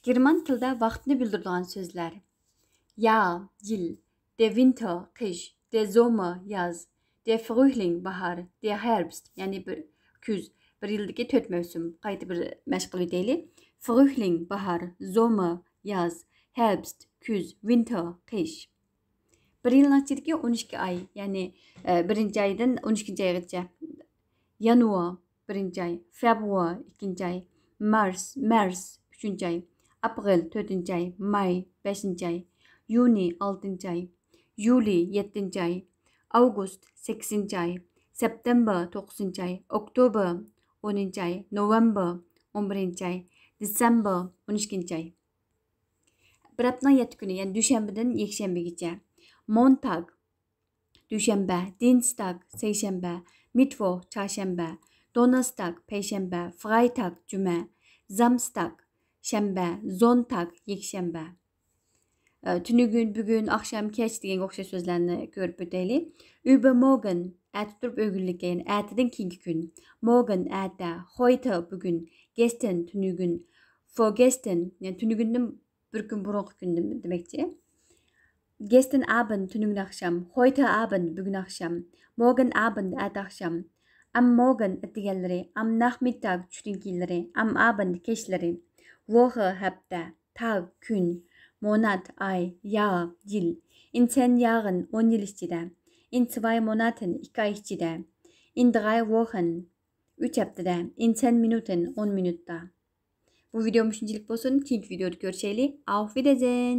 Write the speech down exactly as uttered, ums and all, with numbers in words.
گېرمان تىلىدا ۋاقىتنى بىلدۈرىدىغان سۆزلەر. يا، يىل، دێ ۋىنتېر، قىش، دێ زومېر، ياز، دێ فروھلىڭ، باھار، دێ ھېربست، يەنى بىر كۈز، بىر يىلدىكى تۆت مەۋسۇم. قايتا بىر مەشىق قىلىپ ئۆتەيلى. فروھلىڭ، باھار، زومېر، ياز، ھېربست، كۈز، ۋىنتېر، قىش. بىر يىلنىڭ ئىچىدىكى ئون ئىككى ئاي، يەنى، ئە، بىرىنچى ئايدىن ئون ئىككىنچى ئايغىچە. يانۋار، بىرىنچى ئاي، فېۋرۇئار، ئىككىنچى ئاي، مارس، مەرس، ئۈچىنچى ئاي، ئاپرېل، تۆتىنچى ئاي، ماي، بەشىنچى ئاي، يۇنى، ئالتىنچى ئاي، يۇلى، يەتتىنچى ئاي، ئاۋغۇست، سەككىزىنچى ئاي، سېپتېمبېر، توققۇزىنچى ئاي، ئوكتوبېر، ئونىنچى ئاي، نوۋېمبېر، ئون بىرىنچى ئاي، دېسېمبېر، ئون ئىككىنچى ئاي. بىر ھەپتىنىڭ يەتتە كۈنى، يەنى دۈشەنبىدىن يەكشەنبىگىچە. مونتاگ، دۈشەنبە، دىنستاگ، سەيشەنبە، مىتۋوخ، چارشەنبە، دونېرستاگ، پەيشەنبە، فرايتاگ، جۈمە، زامستاگ، شەنبە، زونتاگ، يەكشەنبە. ئە، تۈنۈگۈن، بۈگۈن، ئاخشام، كەچ دېگەنگە ئوخشاش سۆزلەرنى كۆرۈپ ئۆتەيلى. ئۈبەرمورگېن، ئەتە تۇرۇپ ئۆگۈنلۈك، يەنى ئەتىدىن كېيىنكى كۈن. مورگېن، ئەتە. خويتې، بۈگۈن. گېستېن، تۈنۈگۈن. فورگېستېن، يەنى تۈنۈگۈندىن بىر كۈن بۇرۇنقى كۈن دېم-، دېمەكچى. گېستېن ئابېند، تۈنۈگۈن ئاخشام. خويتې ئابېند، بۈگۈن ئاخشام. مورگېن ئابېند، ئەتە ئاخشام. ئام مورگېن، ئەتىگەنلىرى. ئام ناخمىتتاگ، چۈشتىن كېيىنلىرى. ئام ئابېند، كەچلىرى. ۋوخې، ھەپتە. تاگ، كۈن. مونات، ئاي. يار، يىل. ئىن زېھن يارېن، ئون يىل ئىچىدە. ئىن زىۋاي موناتېن، ئىككى ئاي ئىچىدە. ئىن دىرەي ۋوخېن، ئۈچ ھەپتىدە. ئىن زېھن مىنۇتېن، ئون مىنۇتتا. بۇ ۋىدېيو مۇشۇنچىلىك بولسۇن. كېيىنكى ۋىدېيودا كۆرۈشەيلى. ئاۋفىدېزېن.